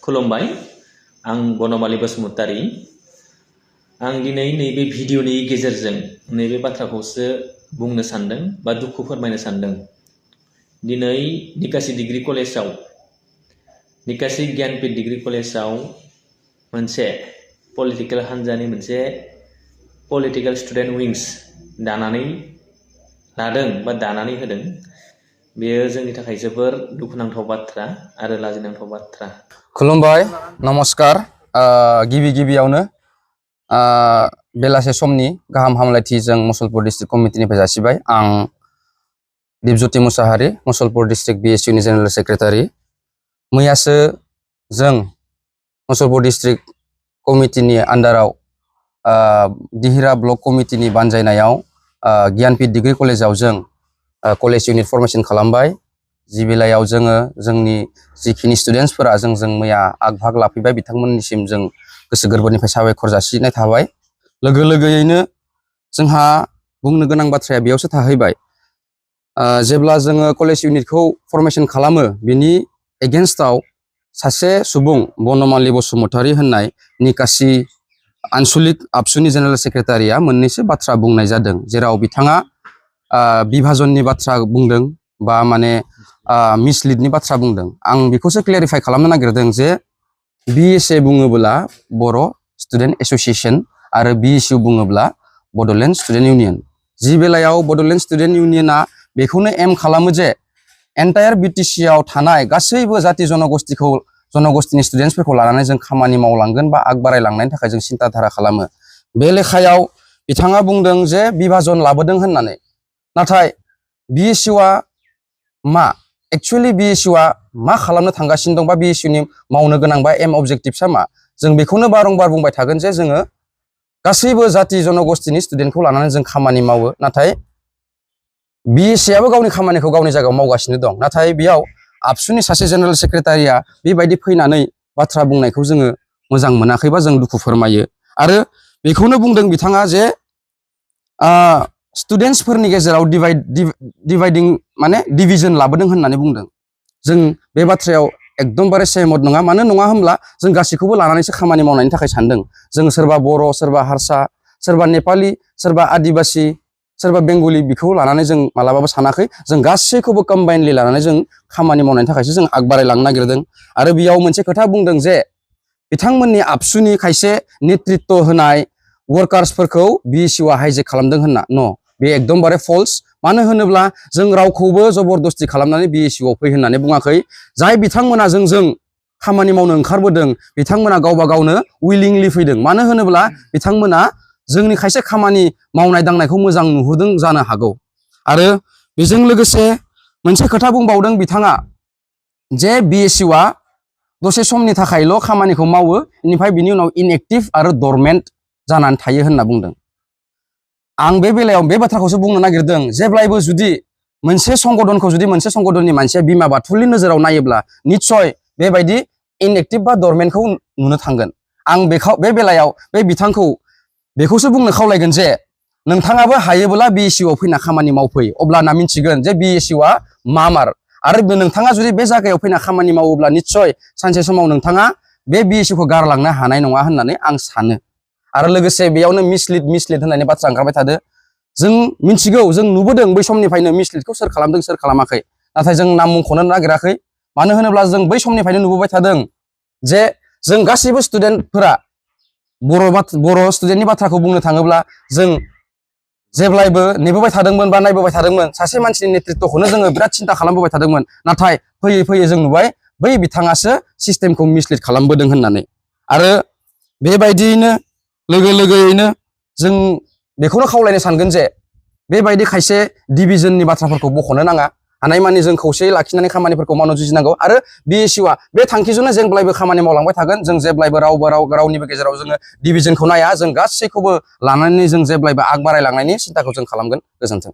खुलुमबाय आं बनमालि बसुमतारी आं दिनै नैबे भिडिअनि गेजेरजों नैबे बाथ्राखौसो बुंनो सानदों बा दुखु फोरमायनो सानदों। दिनै निकासि डिग्री कलेजाव निकासि ज्ञानपीठ डिग्री कलेजाव मोनसे पलिटिकल हान्जानि मोनसे पलिटिकल स्टुडेन्ट विंग्स दानानै लादों बा दानानै होदों। बेयो जोंनि थाखाय जोबोर दुखुनांथाव बाथ्रा आरो लाजिनांथाव बाथ्रा। खुलुमबाय नमस्कार गिबि गिबियावनो बेलासे समनि गाहाम हामलायथि जों मुसलपुर डिस्ट्रिक्ट कमिटिनिफ्राय जासिबाय। आं दिपज्योति मुसाहारि मुसलपुर डिस्ट्रिक्ट बिएसइउनि जेनेरेल सेक्रेटारि। मैयासो जों मुसलपुर डिस्ट्रिक्ट कमिटिनि आन्डाराव दिहिरा ब्लक कमिटिनि बानजायनायाव ज्ञानपीठ डिग्री कलेजाव जों कलेज इउनिट फर्मेशन खालामबाय। जि बेलायाव जोङो जोंनि जिखिनि स्टुडेन्टसफोरा जों मैया आग भाग लाफैबाय बिथांमोननिसिम जों गोसो गोरबोनिफ्राय साबायखर जासिनाय थाबाय। लोगो लोगोयैनो जोंहा बुंनो गोनां बाथ्राया बेयावसो थाहैबाय। जेब्ला जोङो कलेज इउनिटखौ फर्मेशन खालामो बिनि एगेन्स्टआव सासे सुबुं बनमालि बसुमतारी होननाय निकासि आनसलिक आबसुनि जेनेरेल सेक्रेटारिया मोननैसो बाथ्रा बुंनाय जादों, जेराव बिथाङा बिभाजननि बाथ्रा बुंदों बा माने मिसलिडनि बाथ्रा बुंदों। आं बेखौसो क्लेरिफाइ खालामनो नागिरदों जे बिएसए बुङोब्ला बर' स्टुडेन्ट एस'सिएशन आरो बिएसइउ बुङोब्ला बड'लेण्ड स्टुडेन्ट इउनियन। जि बेलायाव बड'लेण्ड स्टुडेन्ट इउनियना बेखौनो एम खालामो जे एन्टायार बिटिसि आव थानाय गासैबो जाति जनगोष्ठीनि स्टुडेन्टसफोरखौ लानानै जों खामानि मावलांगोन बा आग बारायलांनायनि थाखाय जों सिन्था धारा खालामो। बे लेखायाव बिथाङा बुंदों जे बिभाजन लाबोदों होननानै, नाथाय बिएसइउआ मा एक्चुअलि बिएसइउआ मा खालामनो थांगासिनो दं बा बिएसइउनि मावनो गोनां बा एम अबजेक्टिभसा मा, जों बेखौनो बारंबार बुंबाय थागोन जे जोङो गासैबो जाति जनगोष्ठीनि स्टुडेन्टखौ लानानै जों खामानि मावो। नाथाय बिएसइआबो गावनि खामानिखौ गावनि जायगायाव मावगासिनो दं। नाथाय बेयाव आबसुनि सासे जेनेरेल सेक्रेटारिया बेबायदि फैनानै बाथ्रा बुंनायखौ जोङो मोजां मोनाखैबा जों दुखु फोरमायो। आरो बेखौनो बुंदों बिथाङा जे स्टुडेन्टसफोरनि गेजेराव डिभिजन लाबोदों होननानै बुंदों। जों बे बाथ्रायाव एकदमबारे सहमत नङा। मानो नङा होमब्ला जों गासैखौबो लानानैसो खामानि मावनायनि थाखाय सानदों। जों सोरबा बर', सोरबा हारसा, सोरबा नेपालि, सोरबा आदिबासि, सोरबा बेंगलि बेखौ लानानै जों मालाबाबो सानाखै। जों गासैखौबो कम्बाइनलि लानानै जों खामानि मावनायनि थाखायसो जों आग बारायलांनो नागिरदों। आरो बेयाव मोनसे खोथा बुंदों जे बिथांमोननि आबसुनि खायसे नेतृत्व होनाय वर्कार्सफोरखौ बिएसइउआ हाइजेक खालामदों होनना। न' बे एकदमबारे फल्स। मानो होनोब्ला जों रावखौबो जबरदस्ति खालामनानै बिएसइउआव फै होननानै बुङाखै। जाय बिथांमोना जों खामानि मावनो ओंखारबोदों बिथांमोना गावबा गावनो उइलिंलि फैदों। मानो होनोब्ला बिथांमोना जोंनि खायसे खामानि मावनाय दांनायखौ मोजां नुहुरदों जानो हागौ। आरो बेजों लोगोसे मोनसे खोथा बुंबावदों बिथाङा जे बिएसइउआ दसे समनि थाखायल' खामानिखौ मावो, बेनिफ्राय बिनि उनाव इनएक्टिभ आरो डरमेन्ट जानानै थायो होनना बुंदों। आं बे बेलायाव बे बाथ्राखौसो बुंनो नागिरदों, जेब्लायबो जुदि मोनसे संगठननि मानसिया बिमा बाथुलनि नोजोराव नायोब्ला निस्सय बेबायदि इनएक्टिभ बा डरमेन्टखौ नुनो थांगोन। आं बे बेलायाव बे बिथांखौ बेखौसो बुंनो खावलायगोन जे नोंथाङाबो हायोब्ला बिएसइउआव फैना खामानि मावफै, अब्लाना मिथिगोन जे बिएसइउआ मा मार। आरो नोंथाङा जुदि बे जायगायाव फैना खामानि मावोब्ला निस्सय सानसे समाव नोंथाङा बे बिएसइउखौ गारलांनो हानाय नङा होननानै आं सानो। आरो लोगोसे बेयावनो मिसलिड होननायनि बाथ्रा ओंखारबाय थादो। जों मिथिगौ, जों नुबोदों बै समनिफ्रायनो मिसलिडखौ सोर खालामदों सोर खालामाखै। नाथाय जों नाम मुंख'नो नागिराखै। मानो होनोब्ला जों बै समनिफ्रायनो नुबोबाय थादों जे जों गासैबो स्टुडेन्टफोरा बर' स्टुडेन्टनि बाथ्राखौ बुंनो थाङोब्ला जों जेब्लायबो नेबोबाय थादोंमोन बा नायबोबाय थादोंमोन। सासे मानसिनि नेतृत्वखौनो जोङो बिराद सिन्था खालामबोबाय थादोंमोन। नाथाय फैयै फैयै जों नुबाय बै बिथाङासो सिस्टेमखौ मिसलिड खालामबोदों होननानै। आरो बेबायदियैनो लोगोयैनो जों बेखौनो खावलायनो सानगोन जे बेबायदि खायसे डिभिजननि बाथ्राफोरखौ बख'नो नाङा। हानायमानि जों खौसेयै लाखिनानै खामानिफोरखौ मावनो जुजिनांगौ। आरो बिएसइउआ बे थांखिजोंनो जेब्लायबो खामानि मावलांबाय थागोन। जों जेब्लायबो रावनिबो गेजेराव जोङो डिभिजनखौ नाया। जों गासैखौबो लानानै जों जेब्लायबो आग बारायलांनायनि सिन्थाखौ जों खालामगोन। गोजोन्थों।